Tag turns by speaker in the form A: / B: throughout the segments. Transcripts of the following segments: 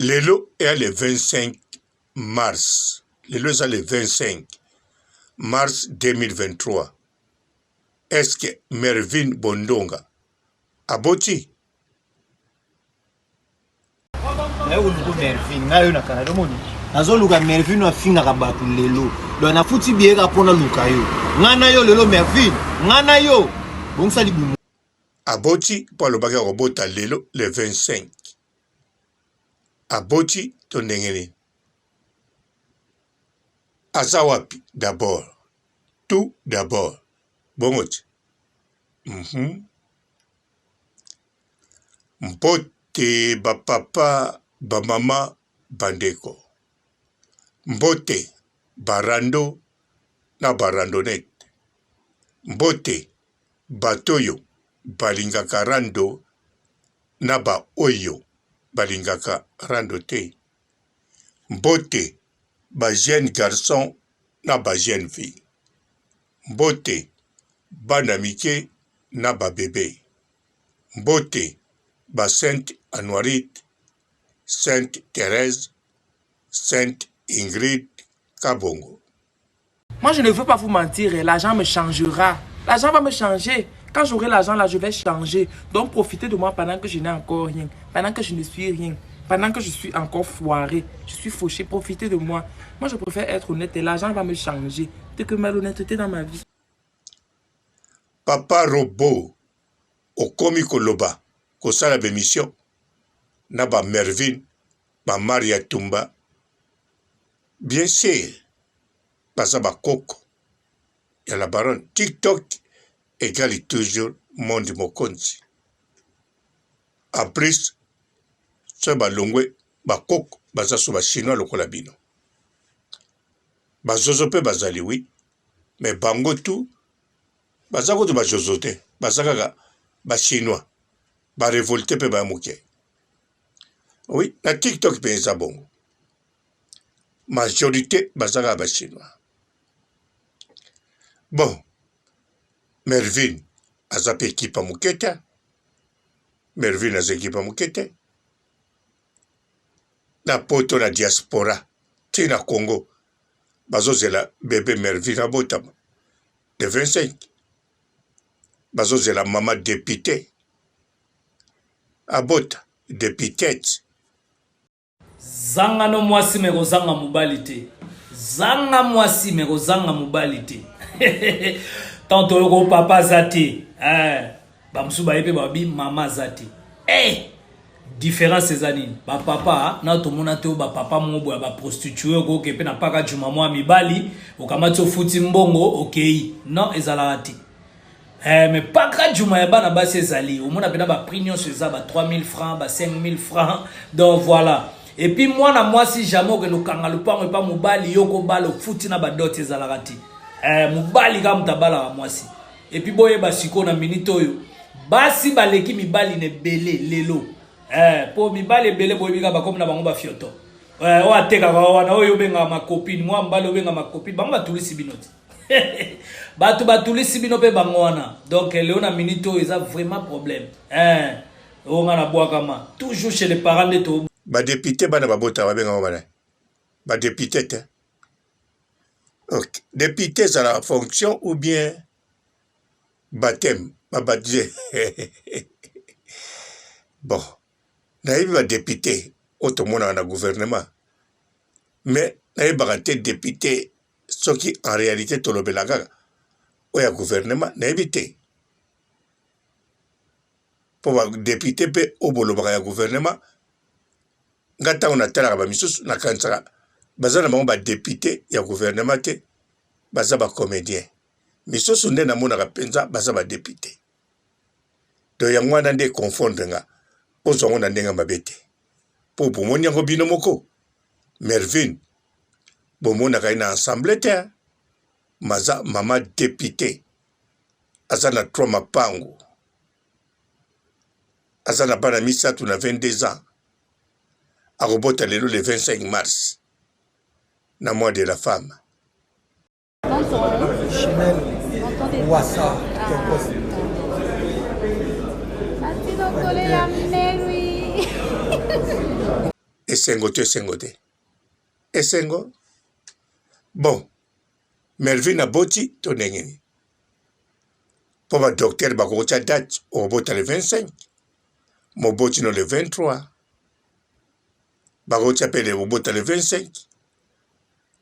A: Lelo eya le 25 mars, lelo eza le 25 mars 2023. Est-ce que Mervine Bondonga aboti?
B: Naye koluka Mervine, ngai yo na Canada omoni nazoluka Mervine oyo afingaka bato lelo, donc nafuti biye kaka mpo naluka yo, ngai na yo lelo Mervine, ngai na yo bongisa libumu.
A: Aboti mpo alobaki akobota lelo le 25. Aboti to ndenge nini? Aza wapi d'abord? Tout d'abord. Bongo ti. Mm -hmm. Mbote ba papa, ba mama, ba ndeko. Mbote ba rando na ba randonnette. Mbote bato oyo balingaka rando na ba oyo balingaka rando te. Mbote ba jeunes garçons na ba jeunes filles. Mbote bana mike na ba bebe. Mbote ba Sainte Anuarite, Sainte Therèse, Sainte Ingrid Kabongo.
C: Moi, je ne veux pas vous mentir, eh, l'argent me changera. L'argent va me changer. Quand j'aurai l'argent là, je vais changer. Donc, profitez de moi pendant que je n'ai encore rien, pendant que je ne suis rien, pendant que je suis encore foiré, je suis fauché. Profitez de moi. Moi, je préfère être honnête et l'argent va me changer. C'est que malhonnêteté dans ma vie.
A: Papa Robot, okomi koloba, kosala b'emission na ba Mervine, ba Maria Tumba. Bien sûr, baza ba koko ya la baronne. TikTok egali toujours monde mokonzi. En plus, soki balongwe ba koko baza so ba chinois lokola bino. Ba zozo pe bazali oui, mais bango tout baza kutu ba zozo te, baza kaka ba chinois, ba revolte pe baya moke. Oui, na TikTok pe eza bongo. Majorite baza kaka ba chinois. Bon, Mervine aza pe ekipa moke te. Mervine aza ekipa moke te. Na poto na diaspora ti na Congo bazozela bebe Mervine abotama le 25 bazozela mama depute abota deputete.
D: Zanga no mwasi me kozanga mobali te. Zanga mwasi me kozanga mobali te. Tant toyoko papa aza te. Eh, ba mosusu baye pe babi mama aza te. Eh! Difference eza nini? Ba papa na tomona te ba papa moko boya ba prostitue okoke pe na paka juma mwa mibali okamati ofuti mbongo okei. Non ezalaka te. Eh, mais paka juma ya bana basi ezali omona pena ba prix nyonso eza ba 3000 francs ba 5000 francs donc voilà et puis mwana mwasi jamais okende okanga lopango epa mobali yo kobala ofuti na badoti ezalaka te eh, mobali kaka moto abalaka mwasi et puis boyeba sikoyo na minute oyo basi baleki mibali na ebele lelo eh, po mibali ebele boyebi kaka bakomi na bango bafioto eh, oyo atekaka wana oyo obengaka makopine mwa mobali obengaka makopine bango batulisi bino te bato batulisi bino mpe bango wana donc leo na minute oyo eza vraiment problème eh, oyo nga nabwakama toujours chez les parents nde to
A: badepute bana babotaka babengaka bana badepute te ok depute ezala fonction ou bien baptême babaptise bon nayebi badepute oyo tomonaka na gouvernement mais nayebaka te depute soki en realite tolobela kaka oyo ya gouvernement nayebi te mpo badepute mpe oyo bolobaka ya gouvernement nga ntango natalaka bamisusu nakanisaka baza na bango badepute ya gouvernement te baza bacomédien misusu nde namonaka mpenza baza badepute to yango wana nde confondre nga ozwa yango na ndenge mabe te mpo bomoni yango bino moko Mervine bomonaka ye na ensemble te maza mama depute aza na trois mapangu aza na bana misato na 22 ans akobota lelo le 25 mars na mois de la femme
E: Chanel Wassa Tokos.
A: Esengo to esengo te? Esengo. Bon, Melvin aboti to ndenge nini? Mpo ba docteur bakokotya date okobota le 25, moboti no le 23. Bakotya mpe le obota le 25,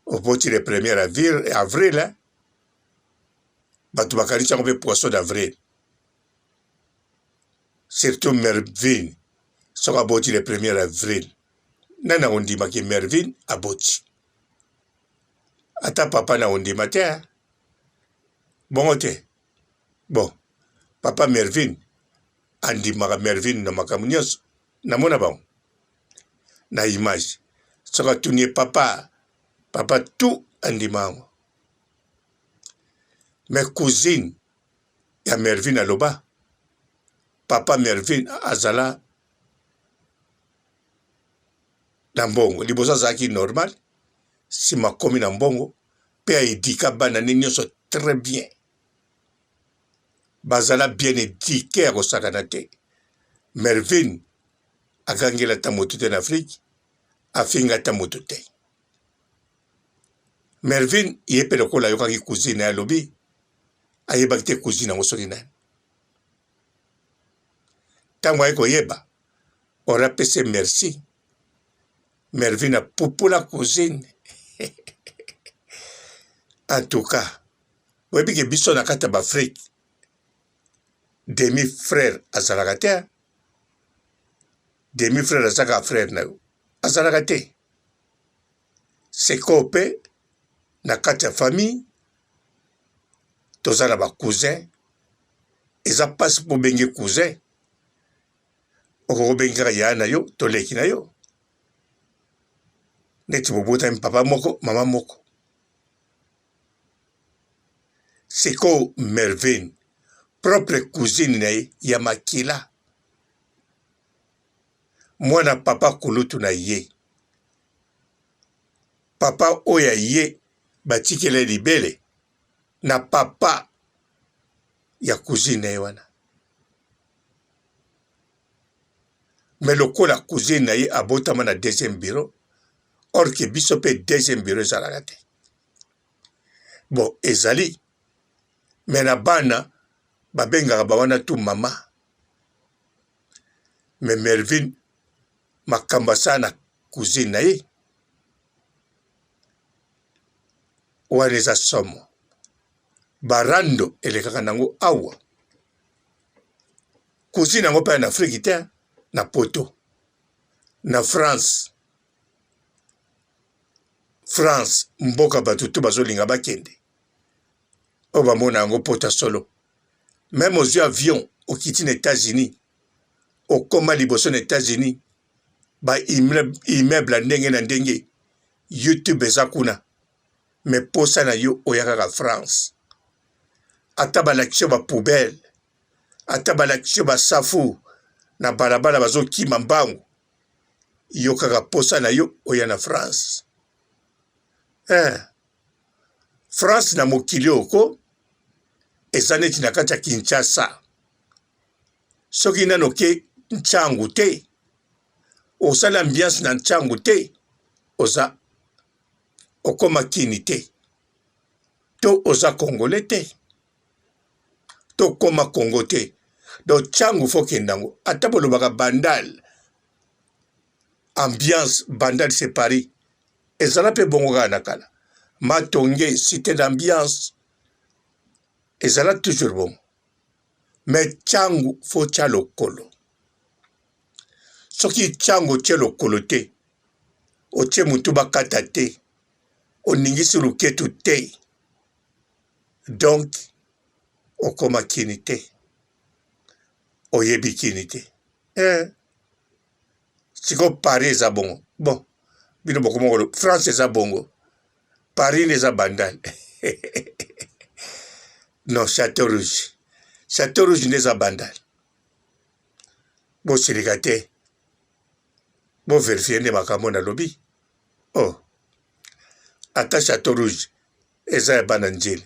A: oboti le premier avril, avril hein? Bato bakanisi yango mpe poisson d'avril. Surtout Mervin soki aboti le premier avril nani akondima ke Mervin aboti? Ata papa na kondima te hein? Bongo te bon papa Mervin andimaka Mervin na makambo nyonso namona bango na image soki atuni ye papa papa tout andima yango mais cousine ya Mervin aloba papa Mervin azala na mbongo liboso azalaki normal nsima akomi na mbongo mpe aedika bana ne nyonso très bien bazala bien edike ya kosakana te Mervin agangela ata moto te na Afrique afinga ata moto te Mervin ye mpe lokola ayokaki cousine alobi ayebaki te cousine yango soki nani. Ntango aye koyeba, ora apesi ye merci. Mervin apupula cousine. En tout cas, boyebi ke biso na kati ya baafrike demi frère azalaka te demi frère azalaka frère na yo azalaka te sikoyo mpe na kati ya famille toza na ba cousin eza mpasi mpo obenge cousin okoki kobengi kaka yaya na yo to leki na yo neti bobotami papa moko mama moko sikoyo mervine propre cousine na ye ya makila mwana papa kulutu na ye papa oyo ya ye batikela ye libele na papa ya cousine na ye wana me lokola cousine na ye abotama na deuxième bureau or ke biso mpe deuxième bureau ezalaka te bon ezali me na bana babengaka bawana tu mama me mervine makambo asala na cousine na ye wana eza somo barando elekaka nango awa cousine yango mpe na afrike te na poto na france france mboka bato to bazolinga bakende oyo bamona yango pota solo meme ozwi avion okiti na états-unis okoma liboso na Etats-Unis ba immeuble ya ndenge na ndenge YouTube eza kuna mais posa na yo oya kaka France ata balakisi yo ba poubelle ata balakisi yo ba safu na balabala bazokima mbangu yo kaka posa na yo oya na France eh. France na mokili oyo ko eza neti na kati ya Kinshasa soki nano oke ncangu te osali ambiance na ncangu te oza okoma kini te to oza congolais te to okoma congo te donc ncangu fo kende yango ata bolobaka bandal ambiance bandal c'est paris ezala mpe bongo kaka na kala matonge cité d'ambiance ezala toujours bongo Mais tshangu faut otia lokolo. Soki tshangu otie lokolo te, otie mutu bakata te, oningisi luketu te, donc okoma kini te, oyebi kini te. Eh. Sikoyo Paris eza bongo. Bon, bino bokoma kolo France eza bongo. Paris nde eza bandal. non, Chateau Rouge. Chateau Rouge nde eza bandal. Bosilika te. Bo verifier nde makambo nalobi. Oh. Ata Chateau Rouge eza ya bana Ndjili.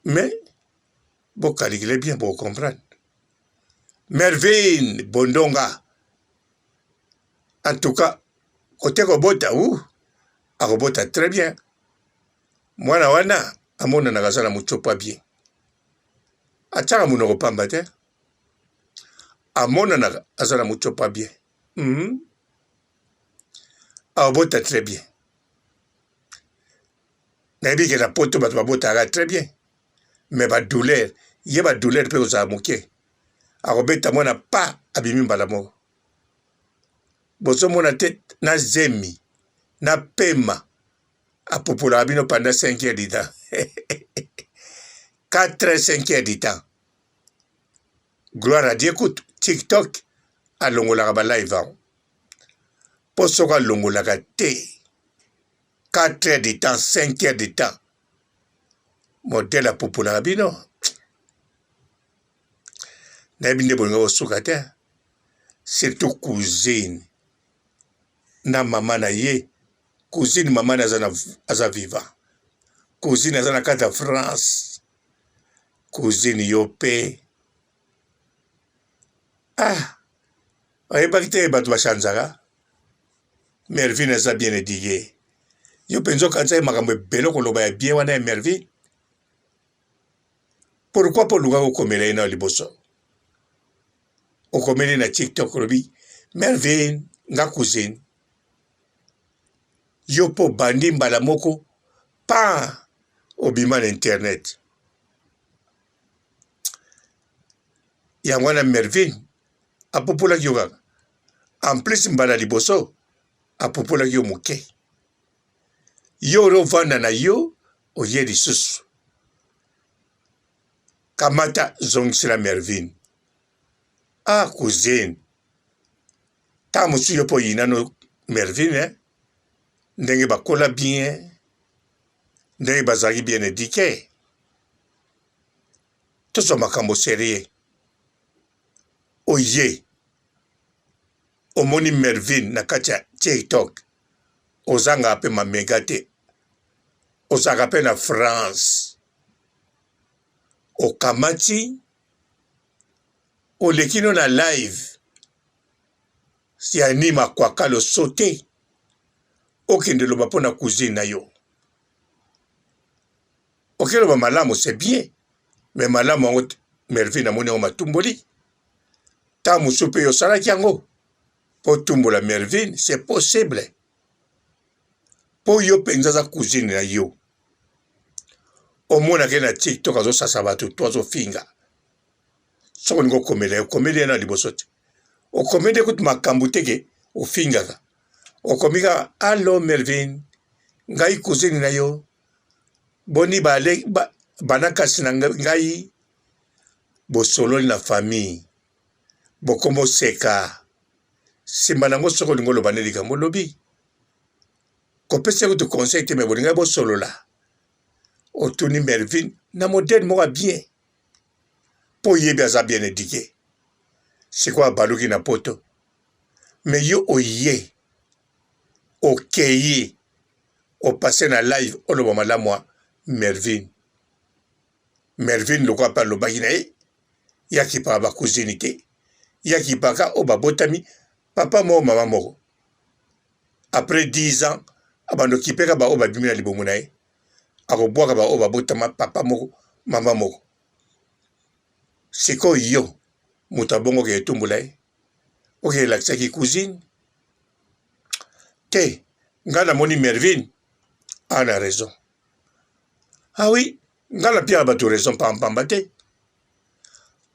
A: Mais bo calculer bien bo comprendre. Mervine Bondonga. En tout cas, Kote kobota u akobota très bien. Mwana wana amonanaka aza na mutsopa bien. Atiaka monoko pamba te. Amonanaka aza na mutsopa bien. Mm -hmm. Akobota très bien. Nayebi ke na poto bato babotaka très bien. Mais ba douleur, ye ba douleur pe kozala moke. Akobeta mwana pa abimi mbala moko. Bozomona te na zemi na pema apupolaka bino pendant 5 heures du temps 4 heures 5 heures du temps gloire à Dieu kutu tiktok alongolaka ba live yango mpo soki alongolaka te 4 heures du temps 5 heures du temps modele apupolaka bino nayebi nde bolinga kosuka te surtout cousine na mama na ye cousine mama na aza, na, aza vivant cousine aza na kati ya france cousine yo mpe ah oyebaki te bato bachanzaka mervine aza bien eduye yo mpenza okanisaki makambo ebele okoloba ya bien wana ya mervine Pourquoi po oluka kokomela ye na liboso? Okomeli na TikTok olobi Mervine nga cousine. Yo po bandi mbala moko pa obima na internet. Yango wana Mervine apupolaki yo kaka. En plus mbala liboso apupolaki yo moke. Yo ovanda na yo oye lisusu. Kamata zongisela Mervine. Ah cousine. Tango mosusu yo mpe oyina no Mervine eh? Ndenge bakola bien, ndenge bazalaki bien eduque. Tozwa makambo serieux. Oye omoni Mervine na kati ya TikTok ozangaka mpe mamega te ozalaka mpe na France okamati oleki no na live ya nima kwakalo sote okende loba mpo na cousine na yo okeloba malamu c'est bien mais malamu yango mervine amoni yango matumboli ntango mosusu mpe yo osalaki yango mpo otumbola mervine c'est possible mpo yo mpenza aza cousine na yo omonaka ye na tiktok azosasa bato to azofinga soki olingi okomela ye okomeli ye na liboso te okomeli ye kutu makambo te ke ofingaka okomi kaka alo melvin ngai cousine na yo boni bale, ba, banakasi na ngai bosololi na famille bokomoseka nsima na yango soki olingi oloba nde likambo olobi kopesa kutu conseil te me bolingaki bosolola otuni melvin na modele moko ya bien mpo oyebi aza bien eduke sikoyo abaluki na poto me yo oye okeyi opasse na live oloba malamu ya melvin melvin lokola mpe alobaki na ye ye akipaka ba cousine te ye akipaka oyo babotami papa moko mama moko après 10 ans abanda okipeka baoyo babimi na libumu na ye akobwaka baoyo babotama papa moko mama moko sikoyo yo moto abongo okende etumbola ye okende elakisaki cousine te ngai namoni mervine ana raison ah oui ngai napiaka bato raison pampamba te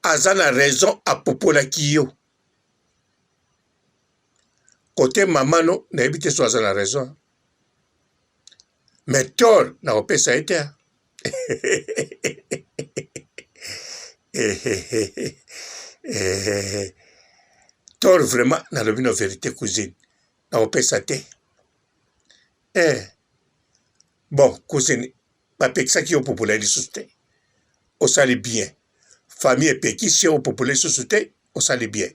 A: aza na raison apopolaki yo kote mama no nayebi te so aza na raison mais tort nakopesa ye te tort vraiment nalobi no verité cousine nakopesa te eh. bon cousine bapekisaki yo opopola ye lisusu te osali bien famille epekisi yo opopola lisusu te osali bien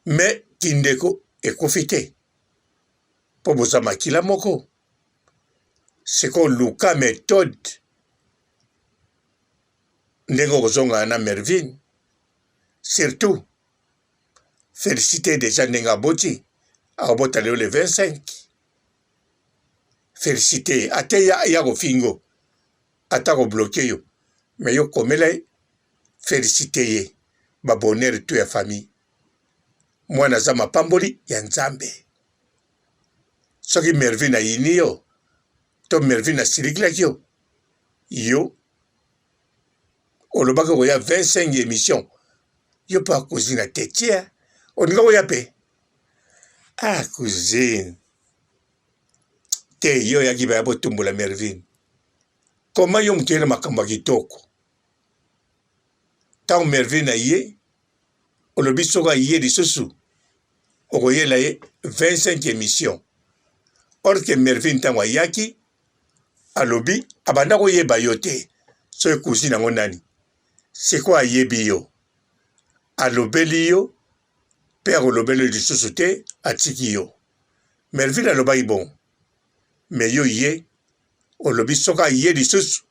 A: mais kindeko ekufi te mpo boza makila moko sikoyo luka methode ndenge okozongana na mervine surtout félicité deja ndenge aboti. Akobota lelo le 25. Felicite ye ata ye aya kofingo ata ko bloque yo mais yo komela ye felicite ye ba bonheur tout ya famille mwana aza mapamboli ya nzambe soki mervine ayini yo to mervine asilikilaki yo yo olobaki okoya 25 emission yo mpe cousine atetie olinga koya mpe ah cousine te yo oyaki baya botumbola mervine koma yo moto ye na makambo ya kitoko ntango mervine aye olobi soki aye lisusu okoyela ye 25 émission or que mervine ntango ayaki alobi abanda koyeba yo te soki cousine yango nani sikoyo ayebi yo alobeli yo mpe akolobela yo lisusu te atiki yo mervine alobaki bongo me yo ye olobi soki aye lisusu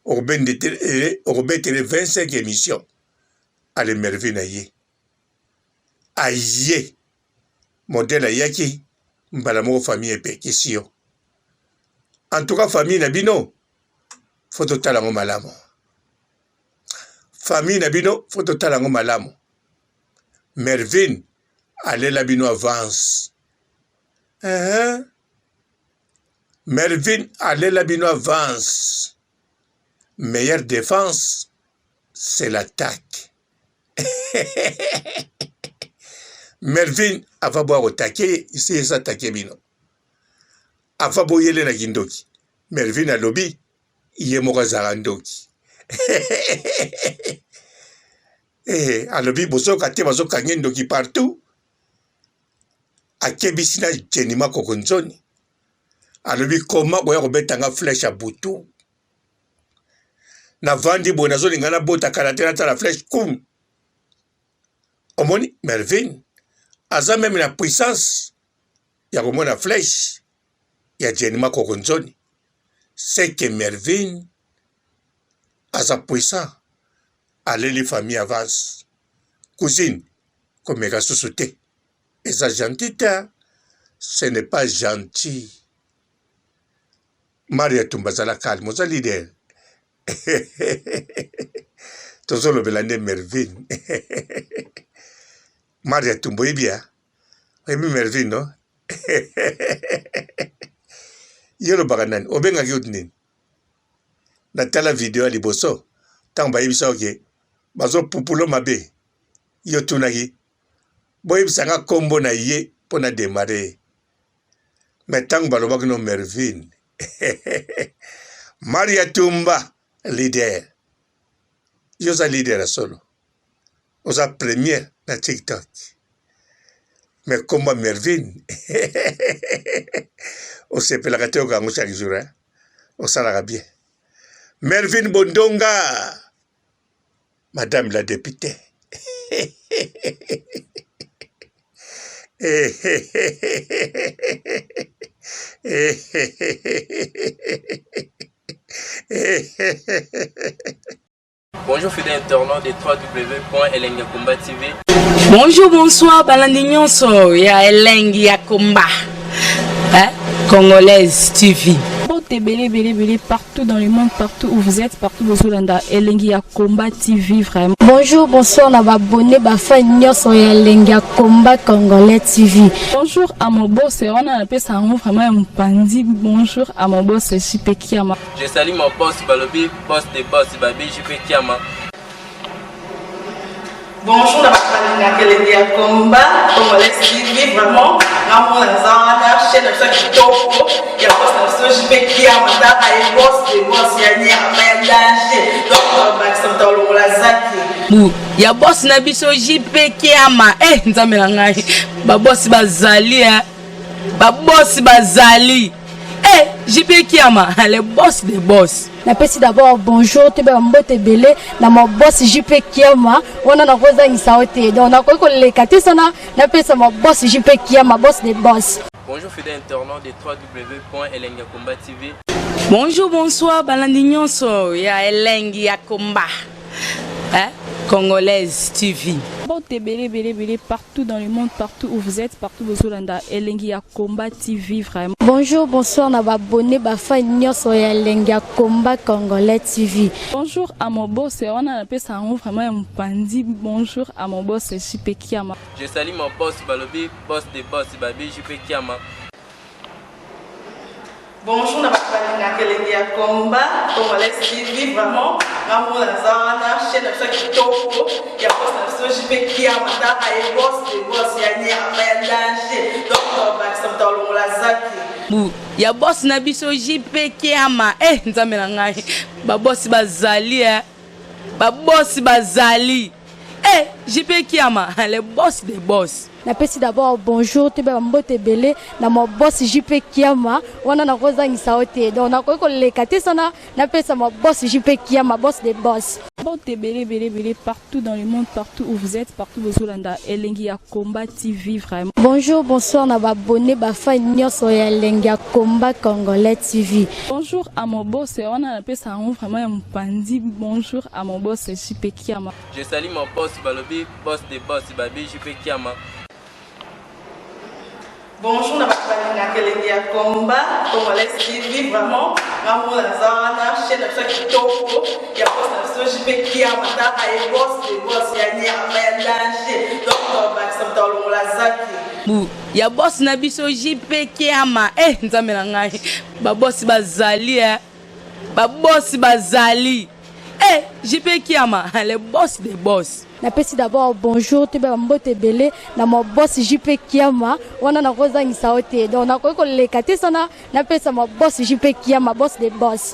A: okobetele 25 émission ale mervine aye aye modèle ayaki mbala moko famille epekisi yo en tout cas famille na bino fo totala yango malamu famille na bino fo totala yango malamu mervine alela bino avance uh -huh. mervine alela bino avance meilleure défense c'est l'attaque Melvin ava boya kotake ye isi eza atake bino ava boyele na kindoki Melvin alobi ye moko azalaka ndoki eh, alobi bozoyoka te bazokange ndoki partout akebisi na jenima kokonzoni alobi koma koya kobeta nga flèche ya butu navandi boye nazolinga nabota kala te natala flèche kum omoni mervine aza meme na puissance ya komona flèche ya jenima kokonzoni seke mervine aza puissant aleli famille avance cousine komeka susu te eza gentil te ce n'est pas gentil Maria Tumba zala calme oza leader tozolobela nde Mervine Maria Tumba oyebi ya oyebi Mervine no yo olobaka nani obengaki yo nini natala video ya liboso ntango bayebisa oke bazopupulo mabe yo tunaki boyebisa nga nkombo na ye mpo na demare ye me ntango balobaki no mervine maria tumba leader yo oza leader ya solo oza première na tiktok me nkombo ya mervine osepelaka te oyoka yango chaque jour hein? osalaka bien mervine bondonga Madame la depite.
F: Bonjour fidèles internautes de www.elengakomba TV.
G: Bonjour, bonsoir, balandi nyonso ya elengi ya komba. Hein? Congolaise TV.
H: Mbote ebele ebele ebele partout dans le monde partout où vous êtes partout bozolanda elengi ya combat TV vraiment.
I: Bonjour bonsoir na ba abonné ba fan nyonso ya elengi ya combat congolais TV.
H: Bonjour à mon boss wana napesa yango vraiment ya mopanzi bonjour à mon boss JP Kiama.
F: Je salue mon boss balobi boss de boss babi JP Kiama.
C: Bonjour na bato balingaka elengi ya combat congolais TV vraiment ngamona naza wana chaîne na biso ya kitoko ya boss na biso JP Kiama tala ye boss de boss ya nyama ya danger donc bakisa moto alongola zaki
G: bu ya boss na biso JP Kiama eh nzambe na ngai ba boss bazali eh ba boss bazali eh JP Kiama le boss de boss
I: napesi d'abord bonjour toyeba mbote ebele na ma boss jp kiama wana nakozangisa yo te donc nakoki koleka te sana napesa ma boss jp kiama boss de boss
F: Bonjour fidèles internautes de www.elengakomba TV.
G: Bonjour, bonsoir, balandi nyonso ya elengi ya komba. Hein? Congolaise TV.
H: Mbote ebele ebele ebele partout dans le monde, partout où vous êtes, partout bozolanda Elengi ya Combat TV vraiment. Bonjour, bonsoir na ba abonné ba fan nyonso ya Elengi ya Combat Congolais TV. Bonjour à mon boss, wana napesa yango vraiment ya mopandi. Bonjour à mon boss JP Kiama.
F: Je salue mon boss balobi boss de boss babi JP Kiama.
C: Bonjour na bato balingaka elengi ya combat congolais TV vraiment nga moko naza wana chaîne na biso ya kitoko ya boss na biso JP Kiama tala ye boss de boss ya nyama ya danger donc tobakisa moto alongola zaki
G: bu ya boss na biso JP Kiama eh nzambe na ngai ba boss bazali eh ba boss bazali eh JP Kiama le boss des boss.
I: Napesi d'abord bonjour toyeba ba mbote ebele na ma boss JP Kiama wana nakozangisa yo te donc nakoki koleka te sana napesa ma boss JP Kiama boss de boss.
H: Mbote ebele ebele ebele partout dans le monde partout où vous êtes partout bozolanda elengi ya combat TV vraiment.
I: Bonjour bonsoir na ba abonné ba fan nyonso ya elengi ya combat congolais TV.
H: Bonjour à mon boss wana napesa yango vraiment ya mopandi. Bonjour à mon boss JP Kiama.
F: Je salue mon boss balobi boss de boss babi JP Kiama.
C: Bonjour na bato balingaka elengi ya combat congolais TV vraiment nga moko naza wana chaîne na biso ya kitoko ya boss na biso JP Kiama tala ye boss de boss ya nyama ya danger donc tobakisa moto alongola zaki
G: bu ya boss na biso JP Kiama eh nzambe na ngai ba boss bazali eh ba boss bazali eh JP Kiama le boss des boss.
I: Napesi d'abord bonjour toyeba ba mbote ebele na ma boss JP Kiama wana nakozangisa yo te donc nakoki koleka te sana napesa ma boss JP Kiama boss des boss.